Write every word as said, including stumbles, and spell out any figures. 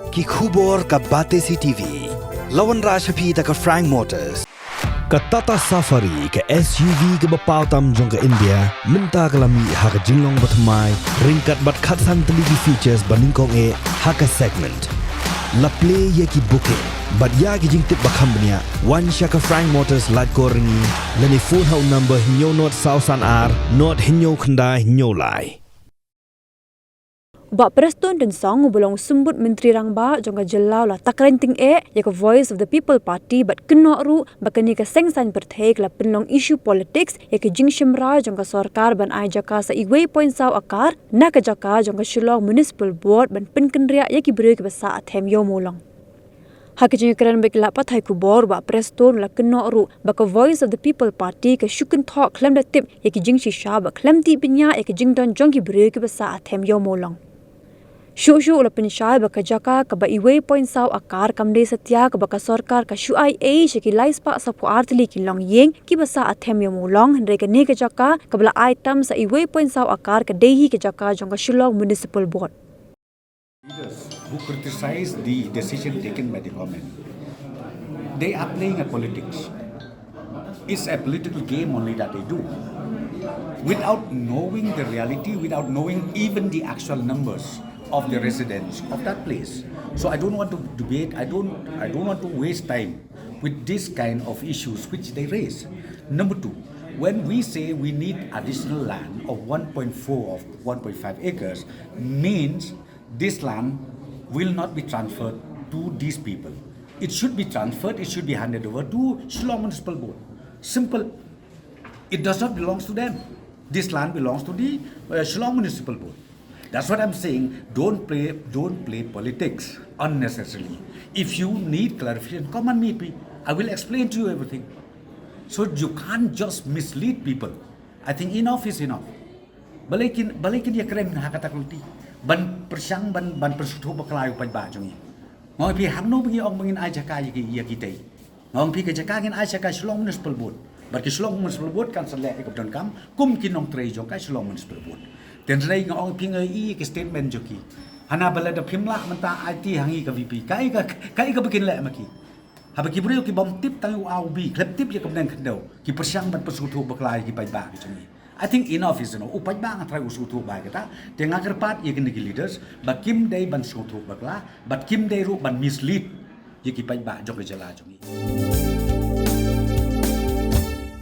Ki khubor ka Batesi T V. La wanrah sha phi da ka Frank Motors. Ka Tata Safari, ka S U V kaba paw tam jong ka India, mynta ka la mih ha ka jinglong bathymmai, ryngkat bad khatsan tylli ki features ba nyngkong eh ha ka segment. La plie ïa ki booking bad ïa ki jingtip ba kham bniah, wan sha ka Frank Motors Laitkor Ryngi, lane phone ha u number hynñiew nod saw san ar nod hynñiew khyndai hynñiew lai. Bah Prestone Tynsong, uba long u Symbud Myntri Rangbah jong ka jylla, u la tak reng tyngeh ïa ka Voice of the People Party bad kynnoh ruh ba kane ka seng saiñ pyrthei ka la pynlong issue politics ïa ka jingshim rai jong ka sorkar ban ai jaka sa uwei point saw akar na ka jaka jong ka Shillong Municipal Board ban pynkynriah ïa ki briew kiba sah ha them Ïew Mawlong. Ha ka jingkren bad ki lad pathai khubor, Bah Prestone u la kynnoh ruh ba ka Voice of the People Party ka shu kynthoh khlem da tip ïa ki jingshisha bad khlem tip bniah ïa ki jingdon jong ki briew kiba sah ha them Ïew Mawlong. Shuh shuh u la pynshai ba ka jaka kaba uwei point saw akar kam dei satia kaba ka sorkar ka shu ai ei sha ki lai spah saphew ar tylli ki longïing kiba sah ha them Ïew Mawlong, hynrei kane ka jaka kaba la ai tam sa uwei point saw akar ka dei hi ka jaka jong ka Shillong Municipal Board. Leaders who criticize the decision taken by the government, they are playing a politics. It's a political game only that they do, without knowing the reality, without knowing even the actual numbers of the residents of that place. So I don't want to debate, I don't, I don't want to waste time with this kind of issues which they raise. Number two, when we say we need additional land of one point four or one point five acres, means this land will not be transferred to these people. It should be transferred, it should be handed over to Shillong Municipal Board. Simple. It does not belong to them. This land belongs to the uh, Shillong Municipal Board. That's what I'm saying. Don't play, don't play politics unnecessarily. If you need clarification, come and meet me. I will explain to you everything. So you can't just mislead people. I think enough is enough. Balei kin, balei kin ïa kren ha kata ka lynti ban pyrshang, ban, ban pynsngewthuh bakla ïa u paidbah jong ngi. Nga ong ïa phi, hangno ba ngi ong ba ngin ai jaka ïa ki, ïa kitei? Nga ong ïa phi, ka jaka ngin ai sha ka Shillong Municipal Board. Bad ka Shillong Municipal Board kan sa leh ïa ka ba donkam kum ki nongtrei jong ka Shillong Municipal Board. Te hynrei nga ong ïa phi, nga ïohi ïa ka statement jong ki. Hana ba lada phim lah mynta aiti ha ngi ka VPP, kaei ka, kaei kaba kin leh ma ki? Haba ki briew ki bym tip tang ïa u A u B, khlem tip ïa ka bneng khyndew, ki pyrshang ban pynsngewthuh bakla ïa ki paidbah ki jong ngi. I think enough is enough. U paidbah, nga tharai u sngewthuh ba ïa kata. Te nga kyrpad ïa kine ki leaders ba kim dei ban sngewthuh bakla bad kim dei ruh ban mislead ïa ki paidbah jong ka jylla jong ngi.